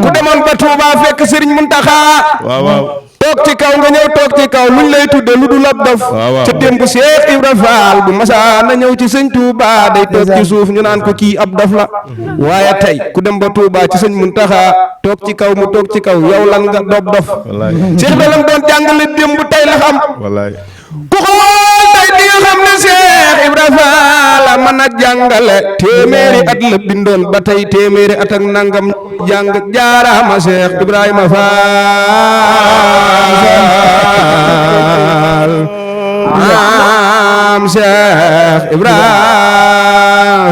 ku demoon ba Touba fekk Serigne Mountakha waaw waaw toog ci kaw nga ñëw toog ci kaw luñ lay tudde lu dul ab dof ca démb Cheikh Ibra Fall bu masa na ñëw ci sëñ Touba day toog ci suuf ñu naan ko kii ab dof la waaye tey ku dem ba Touba ci sëñ Mountakha toog ci kaw mu toog ci kaw yow lan nga dof Cheikh Ibra lam doon jàngale démb tey la xam ku xool tey di nga xam ne Cheikh Ibra Fall la mën a jàngale téeméeri at la bindoon ba tey téeméeri at ak nangam jàng jaaraama Cheikh Ibrahima Fall maam Cheikh Ibrahima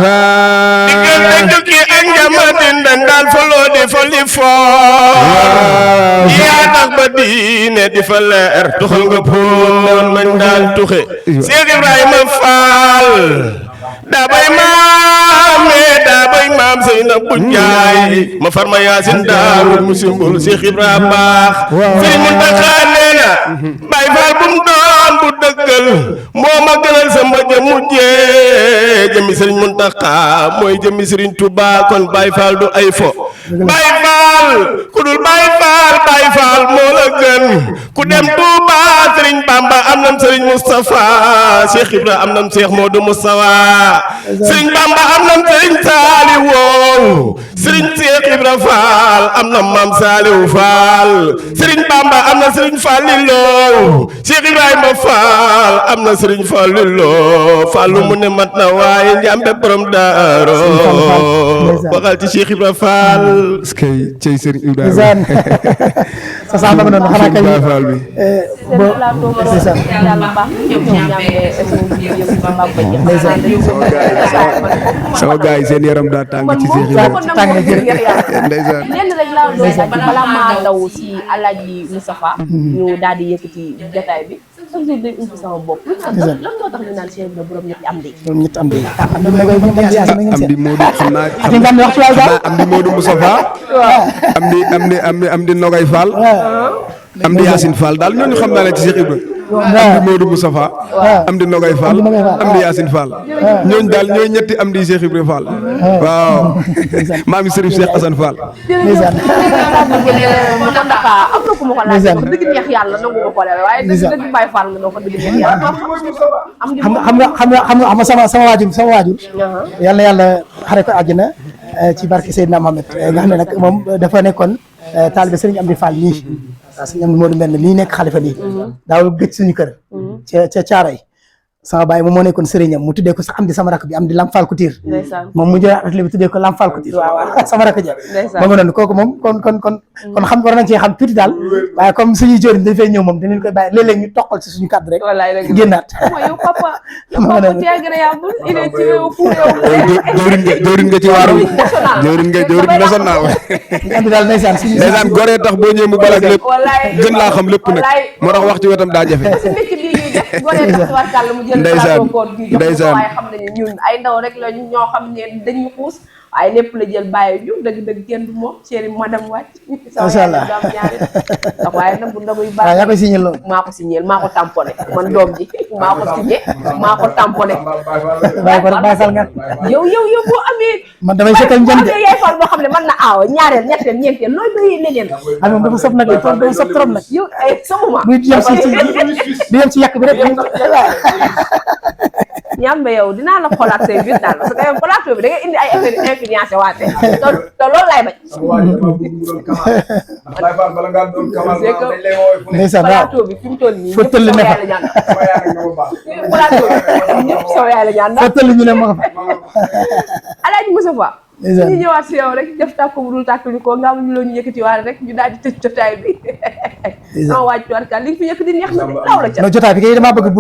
Fall diggante jukki ak njamatin dañ daan foloo di foli foo yaa tax ba diine di fa leer tuxal nga poon mañ daan tuxe Cheikh Ibrahima Fall daa bay maam Seynabou Njaay ma farma yaasin daarul mu simbul Cheikh Ibrahima baax Sëriñ Muntaxa nee na Baay Faal bu mu doon bu dëggal moo ma gënal sama jëmu jee jëmi Sëriñ Muntaxa mooy jëmi Sëriñ Tuubaa kon Baay Faal du ay fo Baay Faal ku dul Baay Faal moo la gën ku dem Tuuba Sëriñ Bamba am nam Sëriñ Moustapha Cheikh Ibrahima am nam Cheikh Modou Moustapha Sëriñ Bamba am nam Sëriñ Saaliw Sëriñ Cheikh Ibrahima Fall am na Maam Saaliw Fall Sëriñ Bamba am na Sëriñ Falliloo Cheikh Ibrahima Fall am na Sëriñ Falliloo Fallu mu ne mat na waaye njàmbe borom daaro waxal ci Cheikh Ibrahima Fall kay cey Serigne Ibrahima sa sa dama noonu xanaa kay Fall bi sama gars yi seen yaram daa tàng ci Cheikh Ibrahima tàng na jërëjëf ndeysaan lenn rek laa doon laaj balaa maa daw si Alaaji Moustapha ñu daal di yëkkati jotaay bi chaque jour day ump sama bopp lan moo tax ñu naan Cheikh Ibrahima borom ñetti am di ñoom ñett am di am di may ñu dem ziar na ngeen am di Modou xam naa ati ngam wax ci waay daal am di Modou Moustapha am di Nogay Fall am di Yacine Fall daal ñooñu xam naa ne ci Cheikh Ibrahima am di Modou Moustapha am di Nogay Fall am di Yacine Fall ñooñu daal ñooy ñetti am di Cheikh Ibrahima Fall waaw maami Serif Cheikh Assane Fall mu tax dafa am na ku ma ko laaj wax dëgg neex yàlla nangu ma ko lewe waaye dëgg Baye Fall nga noo ko dëgg neex yàlla am di xam nga sama waajur yal na yàlla xare ko àjjana ci barke Seydina Mohamed nga xam ne nag moom dafa nekkoon taalibe Serigne Amdi Fall nii waaw Serigne Amdi Modou Mbène nii nekk xalifa nii daawul gëj suñu kër ca Caaroy sama baay moom moo nekkoon sëriñam mu tuddee ko sax am di sama rakk bi am di Lam Fall Couture moom mu jëlaat atelier bi tuddee ko Lam Fall Couture waaw sama rakk ja ba nga noonu kooku moom kon xam war nañ cee xam tuuti daal waaye comme suñuy jóorin dañ fay ñëw moom dinañ koy bàyyi léeg-léeg ñu toqal ci suñu kàddu rek génnaat yow papa tu es agréable il est fou jëwriñ nga ci waaru jëwriñ national am di daal ndeysaan suñu ndeysaan goree tax boo ñëwee mu balak lépp gën laa xam lépp nag moo tax wax ci wetam daa jafe ndeysaan waaye xam nañu ñun ay ndaw rek la ñoo xam ne dañuy xuus waaye lépp la jël bàyyi ñu dëgg kenn du moom chéri madame wàcc macha allah ndax waaye nag bu ndaguy baax yaa koy signé loolu maa ko signé maa ko tamponné man doom ji maa ko signé maa ko tamponné bàyyi ko rek bàyyi fal nga yow boo amee man damay seetal njënd de yaay fal boo xam ne man na aaw ñaareel ñetteel ñeenteel nooy doyee leneen xam moom dafa sob nag dafa sob trop nag yow ay sama buy yem ci yàq bi rek ñambe yow dinaa la xoolaat say biir daal parce que yow plateau bi da ngay indi ay affaire influence waate te loolu lay bañ ndeysaan plateau bi fi mu toll nii fa tëll ne fa plateau bi ñëpp saw yaay la ñaan fa tëll ñu ne ma nga fa Alaaji Moustapha ñu ñëwaat si yow rek def tàkk bu dul tàkk bi ko nga am ñu loo ñu yëkkati waale rek ñu daal di tëj jotaay bi sama waaj tuwarka li fi yëkkati neex na law la ca no jotaay bi kay damaa bëgg bu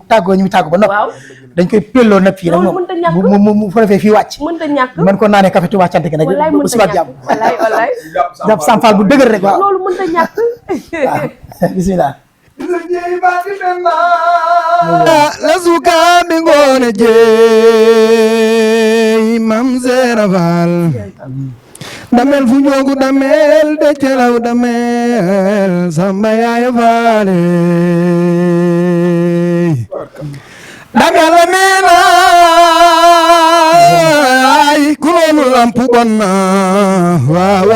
tàggoo ñu tàggu ba noppi dañ koy pelloo nag fii rek moom mu fa defee fii wàcc mënta ñàkk man ko naanee café Touba Canté gi nag bu subaat jàmm wallaay jàpp Samfal bu dëgër rek waaw loolu mënta ñàkk bismillah la sukaɓe ngone jeey mam Sera Fall damel fu jogu damel de celaw damel Samba Yaaya Faale damel nena seenu lamp bon na waaw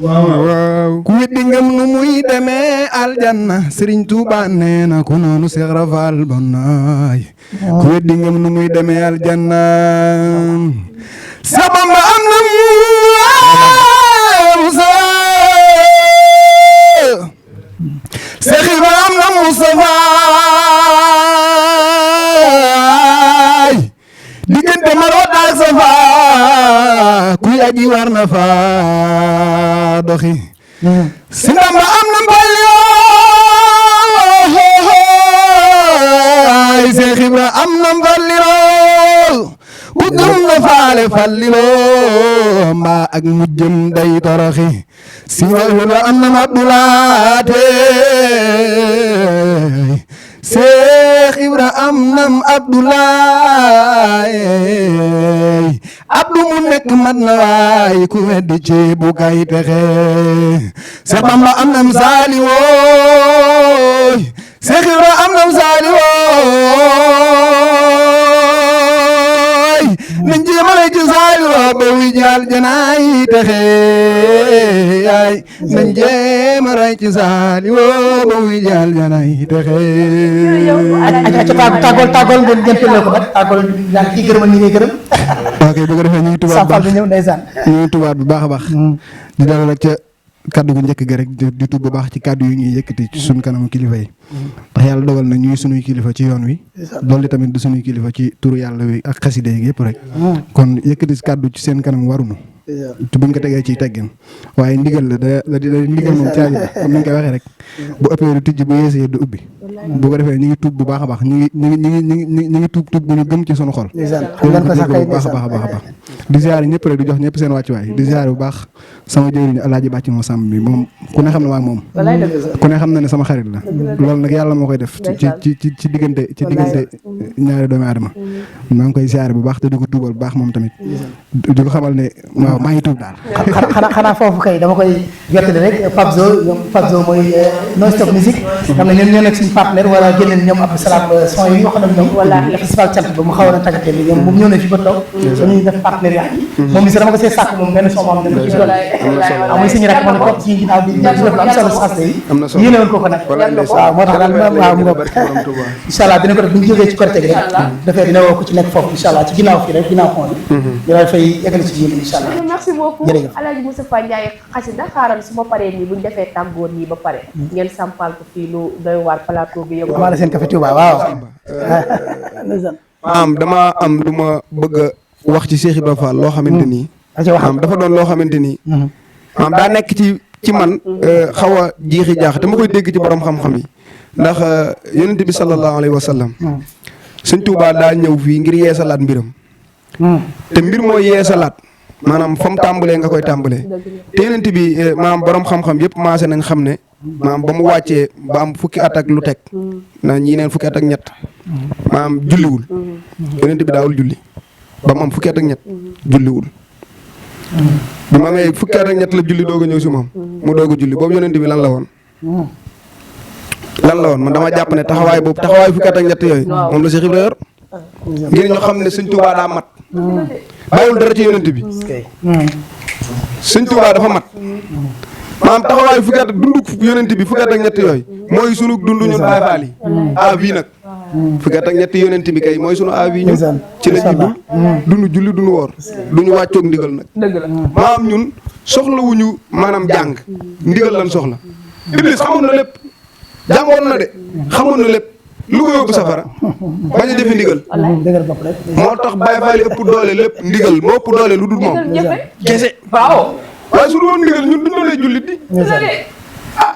waaw ku weddi ngëm nu muy demee aljanna Serigne Touba nee na ku noonu Cheikh Rafal bon na ku weddi ngëm nu muy demee aljanna sabamba am na Musa Cheikh Ibra am na Mustafa diggante Marwa ak Safa kuy aji war na fa doxi si Bamba am na mbalyo Cheikh Ibra am na mbalyo ku gëm na faale fallilo mbaa ak mujjëm day toroxi si Ibra am na Abdoulaate Cheikh Ibra am nam Abdoulaye Abdou mu nekk mat na waay ku weddi ci bu kay texe Cheikh Bamba am nam Saaliwoo Cheikh Ibra am nam Saaliwoo nañ jéemale ci Saaliwoo ba wi jaal janaay texe yaay nañ jéemale ci Saaliwoo ba wi jaal janaay texe tàggool ngeen tëjee ko ba tàggool daal ci gërëmal ñi ngay gërëm. ok bu ko defee ñu ngi tubaab bu baax ñëw ndeysaan. ñu ngi tubaab bu baax a baax. di dalal ak ca kaddu gu njëkk ga rek di tub bu baax ci kaddu yi ñuy yëkkati ci suñu kanamu kilifa yi. ndax yàlla dogal na ñuy sunuy kilifa ci yoon wi. loolu tamit du sunuy kilifa ci turu yàlla wi ak xaside yi yëpp rek. kon yëkkati kaddu ci seen kanam warunu te buñ ko tegee ci teggin waaye ndigal la da ndigal moom caabi la comme ni nga koy waxee rek bu ëppee du tijji bu yeesee du ubbi bu ko defee ñu ngi tuub bu baax a baax ñu ngi tuub bu ñu gëm ci sunu xol bu baax a baax a baax di ziare ñëpp rek di jox ñëpp seen wàccuwaay di ziare bu baax sama jëwriñ Alaaji Bàcc moo sàmm bi moom ku ne xam ne waa moom ku ne xam na ne sama xarit la loolu nag yàlla moo koy def ci diggante ñaari doomu aadama maa ngi koy ziare bu baax te di ko tuubal bu baax moom tamit di ko xamal ne waaw maa ngi tuub daal xanaa foofu kay dama koy jottali rek Pape Zo mooy Non Stop Musique xam ne ñoo nekk suñu partenaire wala génneel ñoom Abdou Salam son yi wax nag ñoom wala festival cant ba mu xawoon a tàggatee bi ñoom moom ñëw na fi ba toog dañuy def partenaire yi moom mi sax dama ko see sàkk moom benn son moom dama ci doon amuy suñu rek moo ne toog ci ginnaaw bi def lu am solo santé yi yéene woon ko ko nag waaw moo tax daal waaw mu ngoog incha allah dina ko def bu ñu jógee ci Korité gi rek dafay dina woo ko ci nekk foofu incha allah ci ginnaaw fii rek ginnaaw fond bi dina fay eggali ci yéen incha allah merci beaucoup Alaaji Moustapha Ndiaye xasida xaaral su ma paree nii bu ñu defee tàggoo nii ba pare ngeen sampal ko fii lu doy waar plateau bi yëpp amaana seen café Touba waaw maam dama am lu ma bëgg a wax ci Cheikh Ibrahima Fall loo xamante nii maam dafa doon loo xamante nii maam daa nekk ci man xaw a jiixi jaax dama koy dégg ci borom xam-xam yi ndax yonent bi sallallahu alayhi wa sallam Sëñ Touba daa ñëw fii ngir yeesalaat mbiram te mbir mooy yeesalaat maanaam fa mu tàmbalee nga koy tàmbalee te yonent bi maanaam borom xam-xam yëpp maase nañ xam ne maanaam ba mu wàccee ba am fukki at ak lu teg na ñii neen fukki at ak ñett maanaam julliwul yonent bi daawul julli ba mu am fukki at ak ñett julliwul bi ma amee fukki at ak ñett la julli doog a ñëw si moom mu doog a julli boobu yonent bi lan la woon man dama jàpp ne taxawaay boobu taxawaay fukki at ak ñett yooyu moom la Cheikh Ibrahima yor ngir ñu xam ne Sëñ Tuubaa daa mat bàyyiwul dara ci yonent bi Sëñ Tuubaa dafa mat maanaam taxawaayu fukki at ak dundu yonent bi fukki at ak ñett yooyu mooy sunu dundu ñun Baay Faal yi avis nag fukki at ak ñett yonent bi kay mooy sunu avis ñun ci la ñu dund julli duñu woor duñu wàccoog ndigal nag maanaam ñun soxlawuñu maanaam jàng ndigal lan soxla Iblis xamoon na lépp jàngoon na de xamoon na lépp lu ko yóbbu safara bañ a jëfe ndigal moo tax Baay Faal yi ëpp doole lépp ndigal moo ëpp doole lu dul moom kese waaye su dul woon ndigal ñun duñ doonee jullit di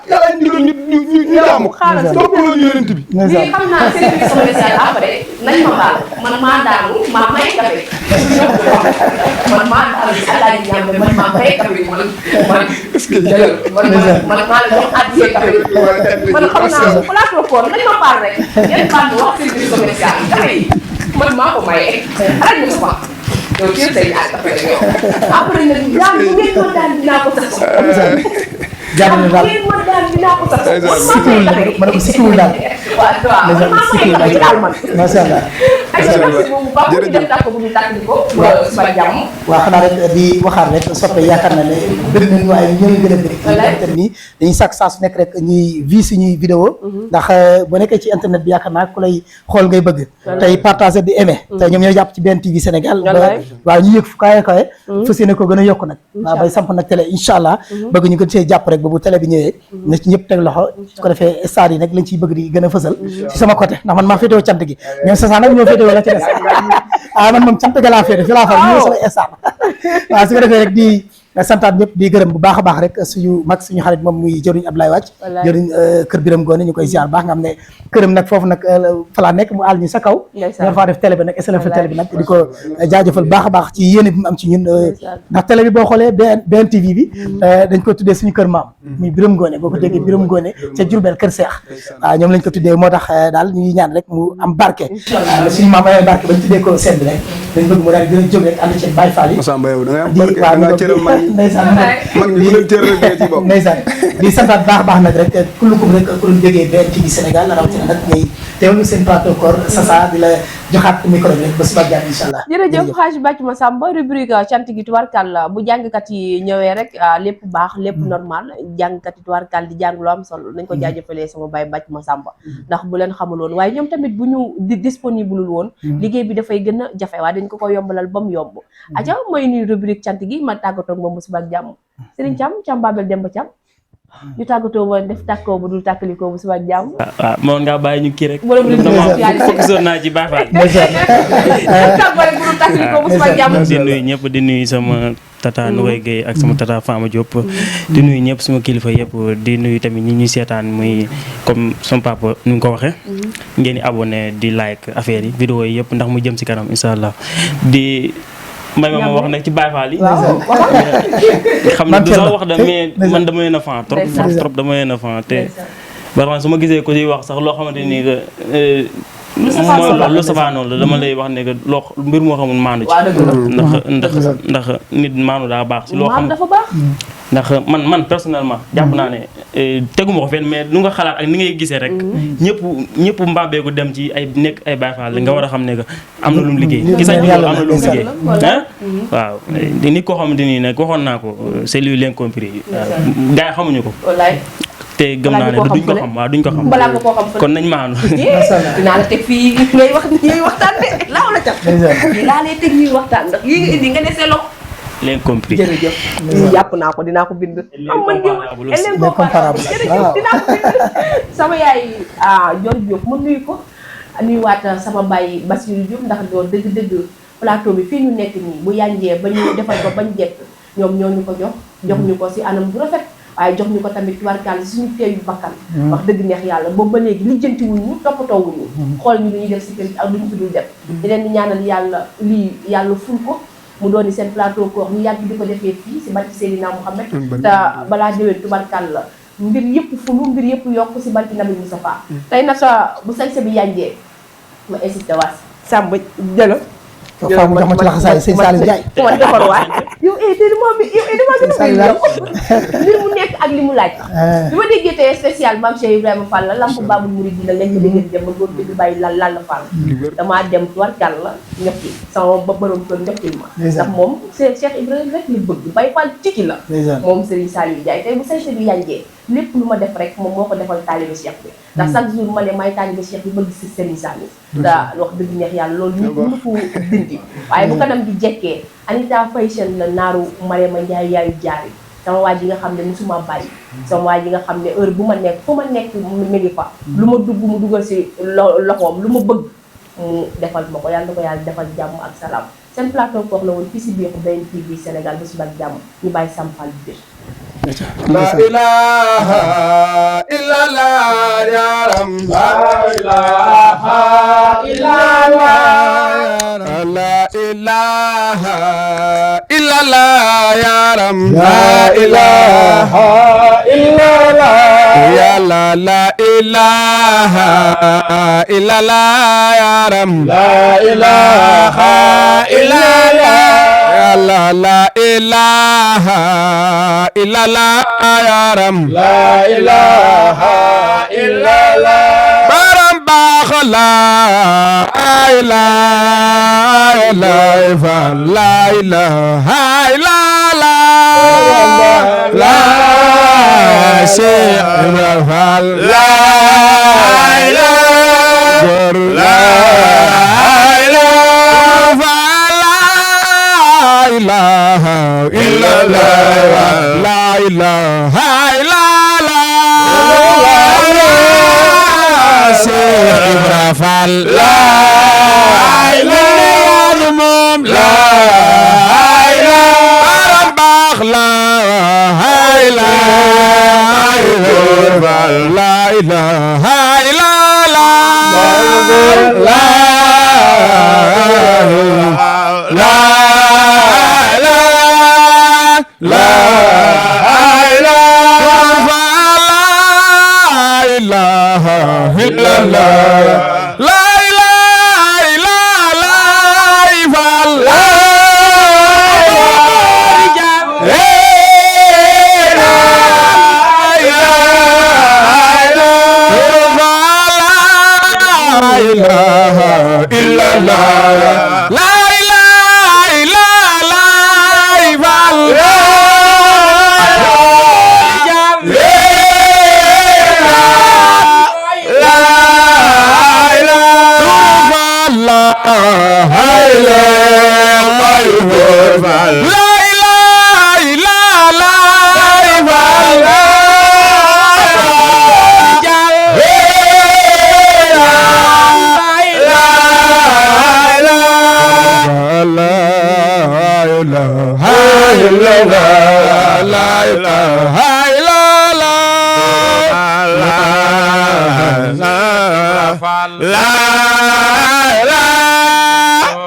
yàlla ndigal ñu jaamu topp la ñu yonent bi nii xam naa service commercial après nañ ma baal man maa daanu maa may café man maa daanu Alaaji Ñambe man maa may café man maa la jox addiya café man xam naa place la foon nañ ma baal rek ngeen baal ma wax service commercial café yi man maa ko maye Alaaji Moustapha yow kii say ñaar café rek yow après nag yaa ngi ngeen ma daan dinaa ko sax jàpp na daal ma ne ko sikkiwul daal macha allah waaw xanaa rek di waxaat rek soppe yaakaar na ne bëgg nañu waaye ñoo ngi gën a bëri internet nii dañuy sàkk saa su nekk rek ñuy vie suñuy vidéo ndax bu nekkee ci internet bi yaakaar naa ku lay xool ngay bëgg tey partager di aimer tey ñoom ñooy jàpp ci BNTV Sénégal waaw ñu yëg fu kawe kawe fas yéene ko gën a yokk nag waaw bay samp nag télé incha allah bëgg ñu gën see jàpp rek ba bu télé bi ñëwee na ci ñëpp teg loxo su ko defee stade yi nag lañ ciy bëgg di gën a fësal ci sama côté ndax man maa féetewoo cant gi ñoom sa nag ñoo féetewoo la ci des man moom cant ga laa féete fi laa far ñu sama stade waaw su ko defee rek di santaat ñëpp di gërëm bu baax a baax rek suñu mag suñu xarit moom muy jëriñ Abdoulaye Wàcc jëriñ kër Biram Ngoone ñu koy ziar baax nga xam ne këram nag foofu nag fa laa nekk mu àll ñu sa kaw ñoo faa def télé bi nag SLF télé bi nag di ko jaajëfal baax a baax ci yéene bi mu am ci ñun ndax télé bi boo xoolee BNTV bi dañ ko tuddee suñu kër maam muy Biram Ngoone boo ko déggee Biram Ngoone ca Jurbel kër Seex waaw ñoom lañ ko tuddee moo tax daal ñuy ñaan rek mu am barke suñu maam amee barke bañ tuddee ko seen bi rek dañ bëgg mu daal gën a jóg rek ànd ci Baay Faal yi ndeysaan mag ñi bu leen cër rek ci bopp ndeysaan di santaat baax nag rek kullukum rek ku ñu jógee BNTV Sénégal rawatina nag ñuy teewlu seen plateau koor Sasa di la joxaat micro bi rek ba suba jàmm incha allah jërëjëf Hadj Bathie Massamba rubrique cant gi tubarkal bu jàngkat yi ñëwee rek lépp baax lépp normal jàngkat yi tubarkal di jàng lu am solo nañ ko jaajëfalee sama baay Bathie Massamba ndax bu leen xamul woon waaye ñoom tamit bu ñu disponible woon liggéey bi dafay gën a jafe waaye dañ ko yombalal ba mu yomb aja mooy ni rubrique cant gi ma tàggatoo moom ba suba ak jàmm Serigne Thiam Babel Demba Thiam ñu tàggatoo ba def tàkkoo bu dul tàkkalikoo bu suba ak jàmm waaw moom ngaa bàyyi ñu kii rek focus naa ci Baay Faal di nuyu ñëpp di nuyu sama tata Nogoy Gueye ak sama tata Fama Diop di nuyu ñëpp suma kilifa yëpp di nuyu tamit ñi ñuy seetaan muy comme sama papa nu mu ko waxee ngeen di abonné di like affaire yi vidéo yi yëpp ndax mu jëm si kanam incha allah di may ma wax nag ci Baay Faal yi xam ne du sax wax da mais man dama leen a fan trop dama leen a fan te vraiment su ma gisee ko ci wax sax loo xamante ni que mooy loolu safaanoon la dama lay wax ne que loo mbir moo xamul maanu ci ndax nit maanu daa baax si loo xam ndax man personnellement jàpp naa ne teguma ko fenn mais nu nga xalaat ak ni ngay gisee rek ñëpp mbaabeeku dem ci ay nekk ay Baay Faal nga war a xam ne que am na lu mu liggéey ki sañ am na lu mu liggéey waaw nit koo xamante nii nag waxoon naa ko c'est lui l'incompris gars yi xamuñu ko te gëm naa ne duñ ko xam waaw duñ ko xam balaa nga koo xam kon nañ maanu dinaa la teg fii ngay wax ñuy waxtaan de laaw la cap laa lay teg ñuy waxtaan ndax lii nga indi nga ne selo l'incompris jërëjëf jàpp naa ko dinaa ko bind am man l'incomparable jërëjëf dinaa ko bind sama yaay Dior Diop ma nuyu ko nuyuwaat sama baay Bassirou Diop ndax doon dëgg-dëgg plateau bi fii ñu nekk nii bu yànjee ba ñu defal ko bañ jekk ñoom ñoo ñu ko jox ñu ko si anam bu rafet waaye jox ñu ko tamit tubarkaal suñu teeyu bakkan wax dëgg neex yàlla boobu ba léegi lijjanti wuñu toppatoo wuñu xool ñu lu ñuy def si kër gi ak lu ñu fi dul def di leen di ñaanal yàlla lii yàlla ful ko mu doon seen plateau koor ñu yàgg di ko defee fii si barki Seydina Mouhamed te balaa déwén tubarkaal la mbir yëpp fulu mbir yëpp yokk si barki Nabi Moustapha tey nag sa bu sañse bi yànjee ma insisté waat Samba Diallo faa mu jox ma ci laxasaay sëñ Saliou Ndiaye man defar waay yow dama mbir mu nekk ak li mu laaj bi ma déggee tey spécial Mame Cheikh Ibrahima Fall la lamp Babul Mouridina lañ ko déggee dem ba góor dëgg bàyyi la Fall damaa dem tuwarkal la ñokki sama ba borom kër ñokkil ma ndax moom Cheikh Ibrahima rek li bëgg Baye Fall tiki la moom Serigne Saliou Ndiaye tey bu sañse bi yànjee lépp lu ma def rek moom moo ko defal taalibe Cheikh bi ndax chaque jour ma ne may taalibe Cheikh bi bëgg si Serigne Saliou da wax dëgg neex yàlla loolu ñu mënu ko dindi waaye bu kanam di jekkee Anita Fashion la naaru Mariama Ndiaye yaayu jaari sama waa ji nga xam ne musuma bàyyi sama waa ji nga xam ne heure bu ma nekk fu ma nekk mi ngi fa lu ma dugg mu dugal si loxoom lu ma bëgg mu defal ma ko yàlla na ko yàlla defal jàmm ak salaam seen plateau koor la woon fii si biir BNTV Sénégal ba suba ak jàmm ñu bàyyi Sampal bi La ilaha illallah ya ram la ilaha illallah la ilaha illallah ya ram la ilaha illallah ya la ilaha illallah ya ram la ilaha illallah ya la ilaha illallah ya ram la ilaha illallah baram baax la ilaha la ilaha illa la Cheikh Ibra Fall la ilaha la ilaha illa la ilaha illa la Cheikh Ibra Fall la ilaha moom la ilaha baax la ilaha la ilaha illa la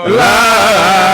la